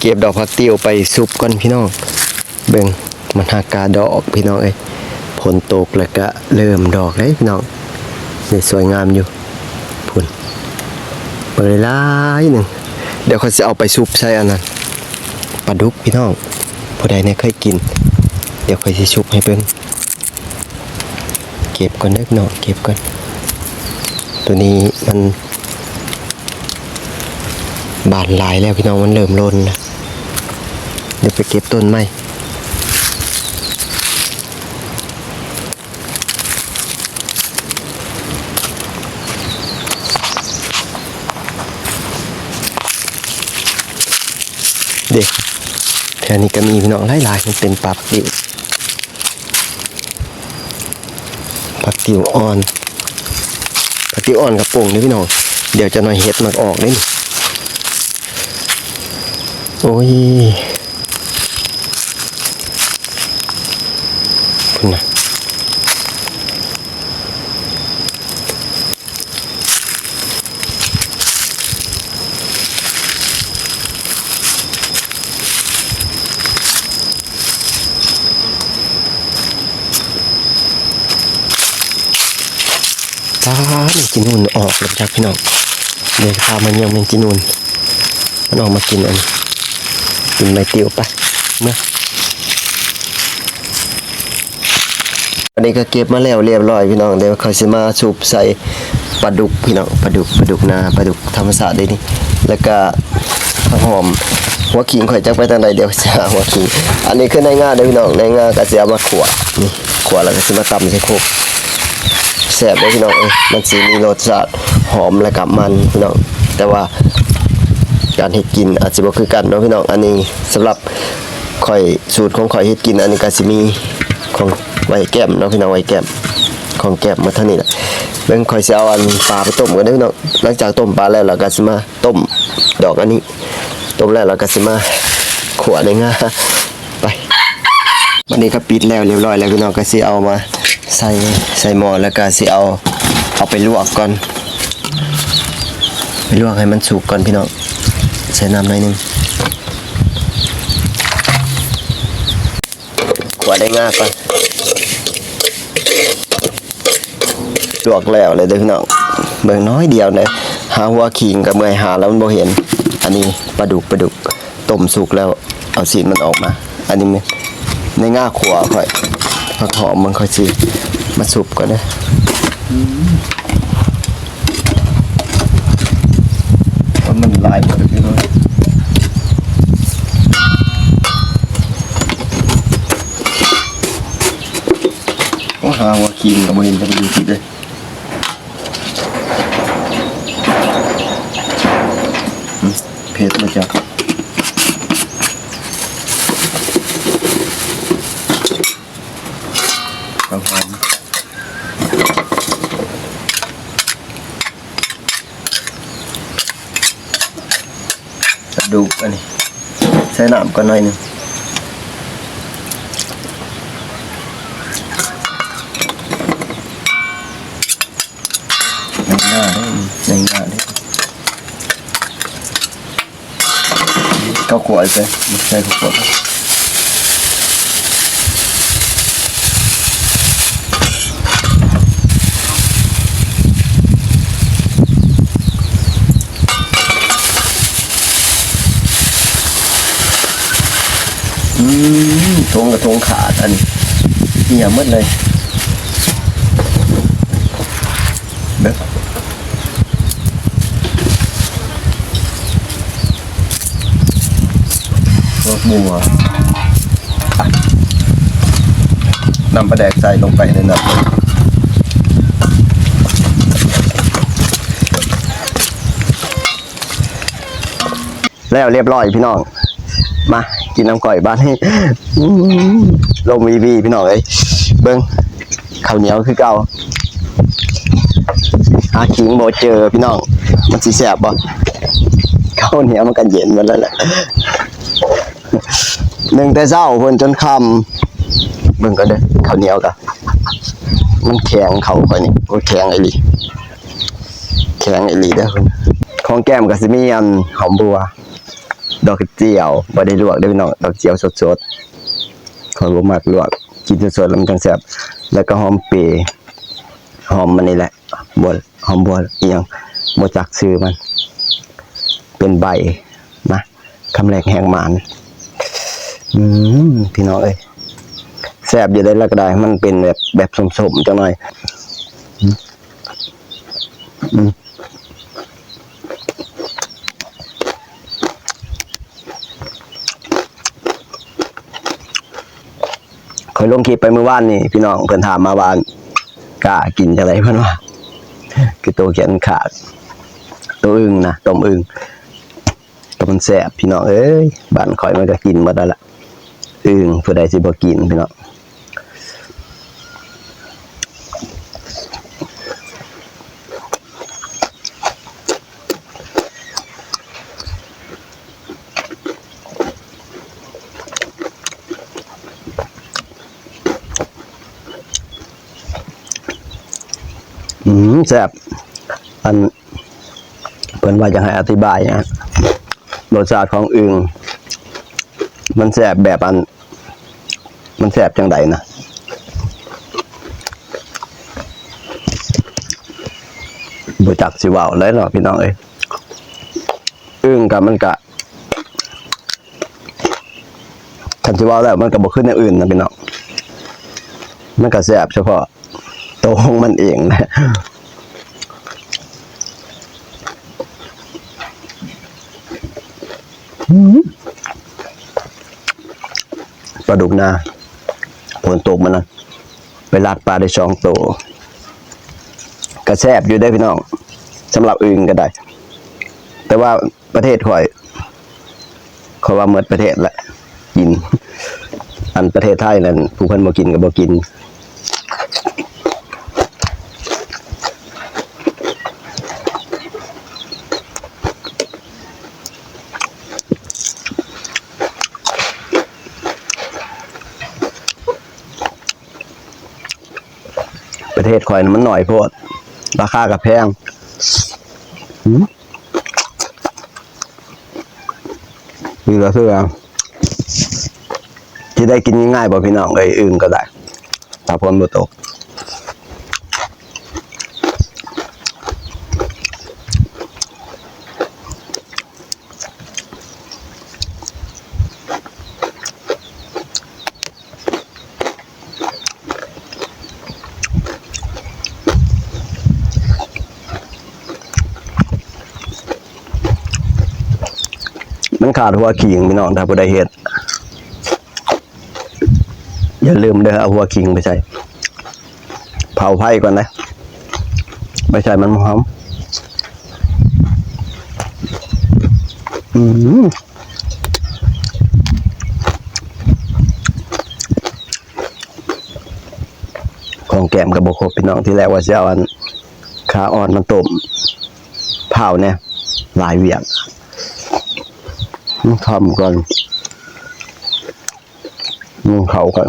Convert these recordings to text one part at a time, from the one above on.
ເກັບດອກຜັກຕິ້ວໄປຊຸບກ່ອນພີ່ນ້ອງ. ເບິ່ງ ມັນຫາກາດອກພີ່ນ້ອງເອີຍ. ຝົນຕົກແລ້ວກະເລີ່ມດອກເດ້ພີ່ນ້ອງ. ນີ້ສວຍງາມຢູ່. ພຸ້ນ ເບິ່ງຫຼາຍໆໜຶ່ງ. ດຽວຂ້ອຍຊິເອົາໄປຊຸບໃສ່ອັນນັ້ນ ປາດຸກພີ່ນ້ອງ. ຜູ້ໃດແດ່ເຄີຍກິນ ດຽວຂ້ອຍຊິຊຸບໃຫ້ເບິ່ງ. ເກັບກ່ອນເດີພີ່ນ້ອງ ເກັບກ່ອນ. ໂຕນີ້ມັນບານຫຼາຍແລ້ວພີ່ນ້ອງ ມັນເລີ່ມຫຼົ່ນແລ້ວ. ດຽວໄປເກັບຕົ້ນໃໝ່. ເດ້ ແຖວນີ້ກໍມີພີ່ນ້ອງ ຫຼາຍໆ ມັນເປັນປາຜັກຕິ້ວ ຜັກຕິ້ວອ່ອນ ຜັກຕິ້ວອ່ອນກະປົ່ງເດ້ພີ່ນ້ອງ. ດຽວຈັກໜ້ອຍເຫັດມັກອອກເດ້ນີ້. ໂອ້ຍ ພຸ້ນນະ. ຕາ ແມງຈີນູນອອກແລ້ວຈັກພີ່ນ້ອງ. ເດີ ພາມາຍ່ຽງແມງຈີນູນ ມັນອອກມາກິນອັນ ກິນໃບຕິ້ວ. ໄປ ເມືອ. ອັນນີ້ກໍເກັບມາແລ້ວລຽບຮ້ອຍພີ່ນ້ອງ. ດຽວຂ້ອຍຊິມາຊຸບໃສ່ປາດຸກພີ່ນ້ອງ ປາດຸກ ປາດຸກນາ ປາດຸກທຳມະຊາດເດ້ນີ້. ແລ້ວກະຜັກຫອມ ຫົວຂີງຂ້ອຍຈັກໄປທາງໃດ ດຽວຊິຫາຫົວຂີງ. ອັນນີ້ຄືໃນງາເດີພີ່ນ້ອງ ໃນງາກໍຊິເອົາມາຂົ້ວ ນີ້ ຂົ້ວແລ້ວກໍຊິມາຕຳໃສ່ຄົກ ແຊບເດີພີ່ນ້ອງເອີຍ. ມັນຊິມີລົດຊາດຫອມແລ້ວກໍມັນພີ່ນ້ອງ ແຕ່ວ່າການເຮັດກິນອາດຊິບໍ່ຄືກັນເນາະພີ່ນ້ອງ. ອັນນີ້ສຳລັບ ຂ້ອຍ ສູດຂອງຂ້ອຍເຮັດກິນ ອັນນີ້ກໍຊິມີຂອງໄວ້ແກ້ມເນາະພີ່ນ້ອງ ໄວ້ແກ້ມ ຂອງແກ້ມໝົດເທົ່ານີ້ແຫຼະ. ເບິ່ງ ຂ້ອຍຊິເອົາອັນປາໄປຕົ້ມກ່ອນເດີພີ່ນ້ອງ. ຫຼັງຈາກຕົ້ມປາແລ້ວ ລາວກໍຊິມາຕົ້ມດອກອັນນີ້ ຕົ້ມແລ້ວ ລາວກໍຊິມາຂົ້ວໃນງາ. ໄປ ບັດນີ້ກໍປິດແລ້ວລຽບຮ້ອຍແລ້ວພີ່ນ້ອງ ກໍຊິເອົາມາ ໃສ່ ໃສ່ໝໍ້ ແລ້ວກະຊິເອົາ ເອົາໄປລວກກ່ອນ ໄປລວກໃຫ້ມັນສຸກກ່ອນພີ່ນ້ອງ. ໃສ່ນ້ຳໜ້ອຍໜຶ່ງ ຂົ້ວໄດ້ງາກ່ອນ. ລວກແລ້ວເລີຍເດີພີ່ນ້ອງ ເບິ່ງໜ້ອຍດຽວເດີ. ຫາຫົວຂີງກໍເມື່ອຍຫາແລ້ວມັນບໍ່ເຫັນ. ອັນນີ້ປາດຸກ ປາດຸກ ຕົ້ມສຸກແລ້ວ ເອົາຊີ້ນມັນອອກມາ. ອັນນີ້ແມ່ນໃນງາຂົ້ວຂ້ອຍ ຜັກຫອມມັນ ຂ້ອຍຊິມາສຸບກ່ອນເດີ. ອືມ ມັນຫຼາຍບໍ່ໄດ້ພີ່ນ້ອງ. ໂອ້ ຫາຫົວຂີງກໍບໍ່ເຫັນ ຈັກຢູ່ທີ່ໃດ. ເຜັດບໍ່ຈັກ ຫອມ ປາດຸກອັນນີ້ ໃສ່ນ້ຳກ່ອນໜ້ອຍໜຶ່ງ. ໃນງາເດ້ ໃນງາເດ້ ເຂົ້າຂົ້ວໃສ່ ໃສ່ເຂົ້າຂົ້ວ. ອືມ ຖົງກະຖົງຂາດ ອັນນີ້ ເຫື່ອໝົດເລີຍ ເບິ່ງ ໝາກບົວ ອ່ະ ນ້ຳປາແດກໃສ່ລົງໄປເລີຍເນາະ. ແລ້ວລຽບຮ້ອຍພີ່ນ້ອງ ມາກິນນຳຂ້ອຍບາດນີ້. ອືມ ລົມວີໆ ພີ່ນ້ອງເອີຍ ເບິ່ງ ເຂົ້າໜຽວຄືເກົ່າ ຫາຂີງບໍ່ເຈີພີ່ນ້ອງ ມັນຊິແຊບບໍ່? ເຂົ້າໜຽວມັນກໍເຢັນໝົດແລ້ວແຫຼະ ໜຶ້ງແຕ່ເຊົ້າພຸ້ນຈົນຄ່ຳ. ເບິ່ງກ່ອນເດີ ເຂົ້າໜຽວກໍ ມັນແຂງເຂົ້າຂ້ອຍນີ້ ໂອ້ຍ ແຂງອີ່ຫຼີ ແຂງອີ່ຫຼີເດີ. ຂອງແກ້ມກໍຊິມີອັນຫອມບົວ ດອກກະເຈີຍວ ບໍ່ໄດ້ລວກເດີ້ພີ່ນ້ອງ ດອກກະເຈີຍວສົດໆ ຂ້ອຍບໍ່ມັກລວກ ກິນສົດໆແລ້ວມັນຈັ່ງແຊບ ແລ້ວກໍຫອມເປ ຫອມມັນນີ້ແຫຼະ ບໍ່ ຫອມບົວອີ່ຫຍັງ ບໍ່ຈັກຊື່ມັນ ເປັນໃບນະ ຄຳແລກແຮງໝານ ອືມ ພີ່ນ້ອງເອີຍ ແຊບຢູ່ເດ້ລະກໍໄດ້ ມັນເປັນແບບ ແບບສົ້ມໆ ຈັກໜ້ອຍ ອືມ ອືມ ຂ້ອຍລົງຄລິບໄປມື້ວານນີ້ ພີ່ນ້ອງເພິ່ນຖາມມາວ່າ ກ້າກິນຈັ່ງໃດ ເພິ່ນວ່າ ຄືໂຕແຂນຂາດ ໂຕອຶ່ງນະ ຕົ້ມອຶ່ງ ກໍມັນແຊບ ພີ່ນ້ອງເອີຍ ບ້ານຂ້ອຍມັນກໍກິນໝົດແລ້ວລະ ອຶ່ງ ຜູ້ໃດຊິບໍ່ກິນ ພີ່ນ້ອງ. ອືມ ແຊບ ອັນ ເພິ່ນວ່າຢາກໃຫ້ອະທິບາຍນະ ລົດຊາດຂອງອຶ່ງ ມັນແຊບແບບອັນ ມັນແຊບຈັ່ງໃດນະ ບໍ່ຈັກຊິເວົ້າແລ້ວເນາະ ພີ່ນ້ອງເອີຍ ອຶ່ງກະ ມັນກະ ຄັນຊິເວົ້າແລ້ວ ມັນກະບໍ່ຄືແນວອື່ນນະ ພີ່ນ້ອງ ມັນກະແຊບສະເພາະ ໂຕຂອງມັນເອງນະ ປາດຸກນາ ຝົນຕົກມານະ ໄປລັກປາໄດ້ສອງໂຕ ກະແຊບຢູ່ເດ້ພີ່ນ້ອງ ສຳລັບອຶ່ງກະໄດ້ ແຕ່ວ່າ ປະເທດຂ້ອຍ ຂ້ອຍວ່າໝົດປະເທດແຫຼະ ກິນ ອັນປະເທດໄທນັ້ນ ຜູ້ເພິ່ນບໍ່ກິນກໍບໍ່ກິນ ປະເທດຂ້ອຍນະມັນໜ້ອຍໂພດ ລາຄາກໍແພງ ອືມ ປີລະເທື່ອ ຊິໄດ້ກິນງ່າຍໆບໍ່ພີ່ນ້ອງເອີຍ ອຶ່ງກໍໄດ້ ຖ້າຝົນບໍ່ຕົກ. ມັນຂາດຫົວຂີງພີ່ນ້ອງ ຖ້າຜູ້ໃດເຮັດ ຢ່າລືມເດີ ເອົາຫົວຂີງໄປໃສ່ ເຜົາໄຟກ່ອນນະ ໄປໃສ່ມັນຫອມ ອືມ ຂອງແກ້ມກໍບໍ່ຄົບພີ່ນ້ອງ ທີແລກວ່າຊິເອົາອັນ ຂາອ່ອນມາຕົ້ມ ພ້າວແດ່ ຫຼາຍວຽກ ອືມ ຄຳກ່ອນ ໜຶ່ງເຂົ້າກ່ອນ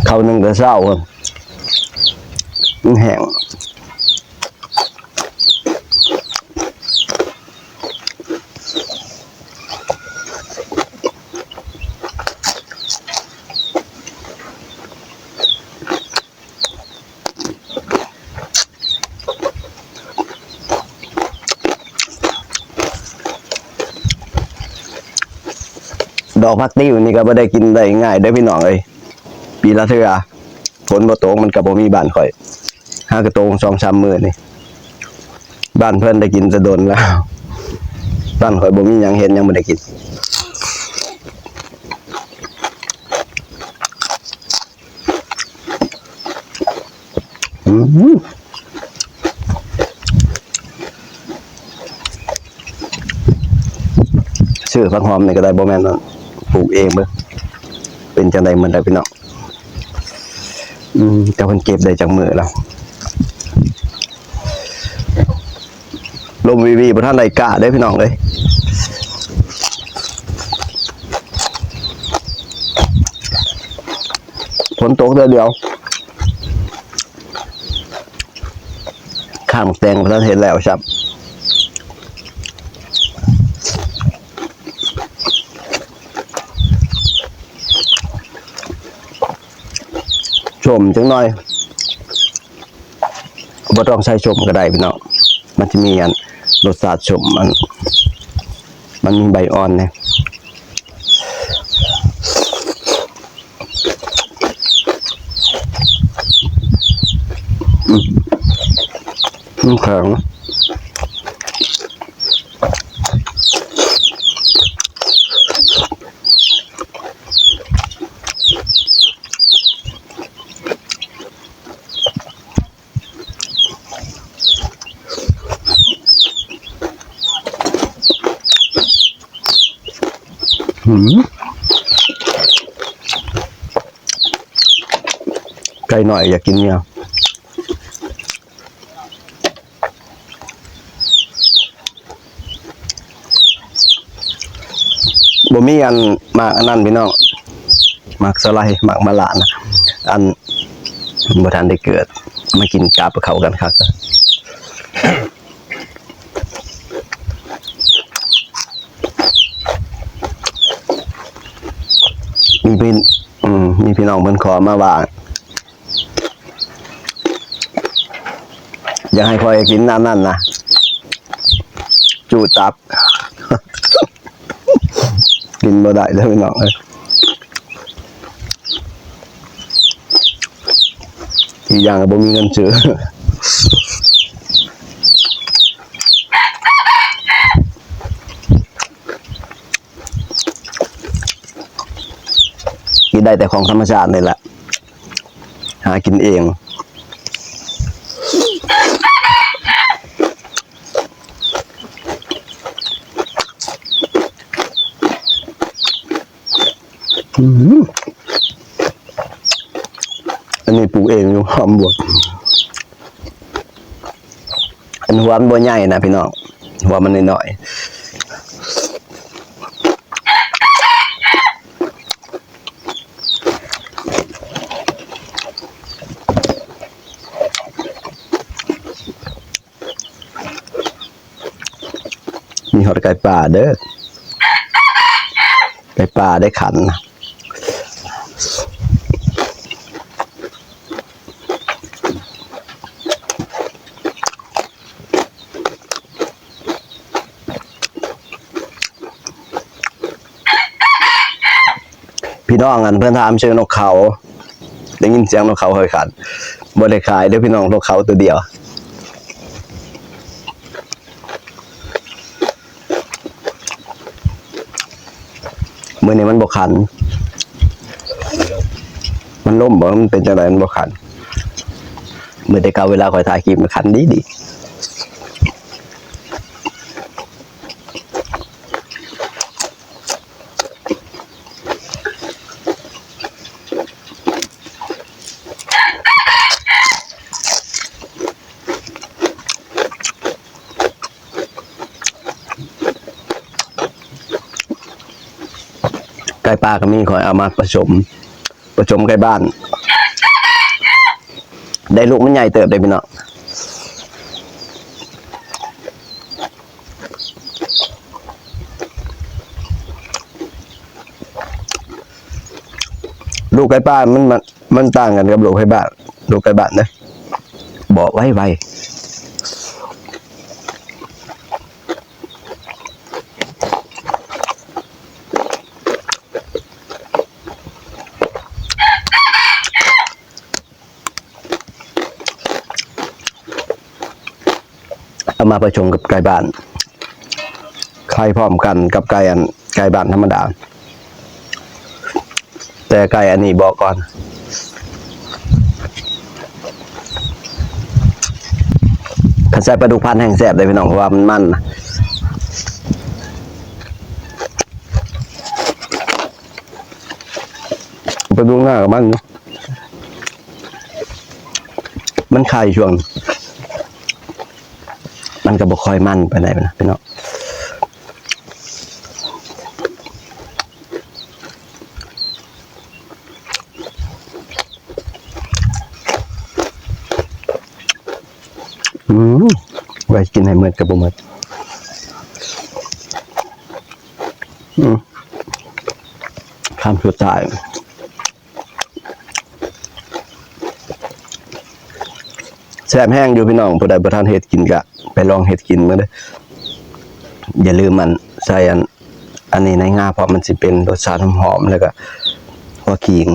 ເຂົ້າໜຶ່ງແຕ່ເຊົ້າ ມັນແຫ້ງ. ດອກຜັກຕິວນີ້ກໍບໍ່ໄດ້ກິນໄດ້ງ່າຍເດີ້ພີ່ນ້ອງເອີຍ ປີລະເທື່ອ ຝົນບໍ່ຕົກມັນກໍບໍ່ມີ ບ້ານຂ້ອຍຫາກະຕົກສອງສາມມື້ນີ້ ບ້ານເພິ່ນໄດ້ກິນແຕ່ດົນແລ້ວ ບ້ານຂ້ອຍບໍ່ມີຫຍັງເຮັດ ຍັງບໍ່ໄດ້ກິນ. ອືມ ຊື້ຜັກຫອມນີ້ກໍໄດ້ ບໍ່ແມ່ນປູກເອງເບິ່ງ ເປັນຈັ່ງໃດໝົດແລ້ວພີ່ນ້ອງ. ອືມ ແຕ່ເພິ່ນເກັບໄດ້ຈັກມື້ແລ້ວ? ລົມວີໆ ບໍ່ທັນໄດ້ກ້າເດ້ພີ່ນ້ອງເອີຍ ຝົນຕົກເທື່ອດຽວ ຂ້າງແຕງບໍ່ທັນເຮັດແລ້ວຊ້ຳ. ສົ້ມຈັກໜ່ອຍ ບໍ່ຕ້ອງໃສ່ສົ້ມກໍໄດ້ພີ່ນ້ອງ ມັນຈະມີອັນລົດຊາດສົ້ມ ອັນ ມັນມີໃບອ່ອນເດ້. ອືມ ມັນແຂງ. ຫືມ ໄກ່ນ້ອຍຢາກກິນເນຍ. ບໍ່ມີອັນໝາກອັນນັ້ນພີ່ນ້ອງ ໝາກສະໄລ ໝາກມະລານະ ອັນບໍ່ທັນໄດ້ເກີດ ມາກິນກັບເຂົ້າກັນຄັກ. ມີພີ່ ອືມ ມີພີ່ນ້ອງເພິ່ນຂໍມາວ່າ ຢາກໃຫ້ຂ້ອຍກິນອັນນັ້ນນະ ຈູດຕັບ ກິນບໍ່ໄດ້ເດີພີ່ນ້ອງເອີຍ ອີກຢ່າງກໍບໍ່ມີເງິນຊື້. ກິນໄດ້ແຕ່ຂອງທຳມະຊາດນີ້ແຫຼະ ຫາກິນເອງ. ອືມ ອັນນີ້ປູກເອງຢູ່ ຫອມບົວ ອັນຫົວມັນບໍ່ໃຫຍ່ນະພີ່ນ້ອງ ຫົວມັນນ້ອຍໆ. ມີຮອດໄກ່ປ່າເດີ ໄກ່ປ່າໄດ້ຂັນ. ພີ່ນ້ອງອັນເພິ່ນຖາມຊື່ນົກເຂົາ ໄດ້ຍິນສຽງນົກເຂົາເຮີຍຂັນ ບໍ່ໄດ້ຂາຍເດີພີ່ນ້ອງ ນົກເຂົາໂຕດຽວ. ມື້ນີ້ມັນບໍ່ຂັນ ມັນລົ້ມບໍ່ ມັນເປັນຈັ່ງໃດ ມັນບໍ່ຂັນ. ມື້ແຕ່ເກົ່າເວລາຂ້ອຍຖ່າຍຄລິບມັນຂັນດີໆ. ໄກ່ປ່າກໍມີ ຂ້ອຍເອົາມາປະສົມ ປະສົມໄກ່ບ້ານ ໄດ້ລູກມັນໃຫຍ່ເຕີບເດ້ພີ່ນ້ອງ. ລູກໄກ່ປ່າມັນ ມັນ ມັນຕ່າງກັນກັບລູກໄກ່ບ້ານ ລູກໄກ່ບ້ານເດ້ ບອກໄວໆ. ເອົາມາປະສົມກັບໄກ່ບ້ານ ໄຂ່ພ້ອມກັນກັບໄກ່ອັນ ໄກ່ບ້ານທຳມະດາ ແຕ່ໄກ່ອັນນີ້ບອກກ່ອນ ຄັນໃສ່ປາດຸກພັນແຮ່ງແຊບເດ້ພີ່ນ້ອງ ເພາະວ່າມັນມັນ ປາດຸກໜ້າກໍມັນ ມັນໄຂ່ຊ່ວງ ມັນກໍບໍ່ຄ່ອຍມັນປານໃດນະພີ່ນ້ອງ. ອືມ ໄວ້ກິນໃຫ້ໝົດກໍບໍ່ໝົດ. ອືມ ຄຳສຸດທ້າຍ. แซ่บแฮงอยู่พี่น้อง ผู้ใดบ่ทันเฮ็ดกินก็ไปลองเฮ็ดกินเบิ่งเด้อ อย่าลืมอันใส่อัน อันนี้ในงา เพราะมันสิเป็นรสชาติหอมๆ แล้วก็หัวขิง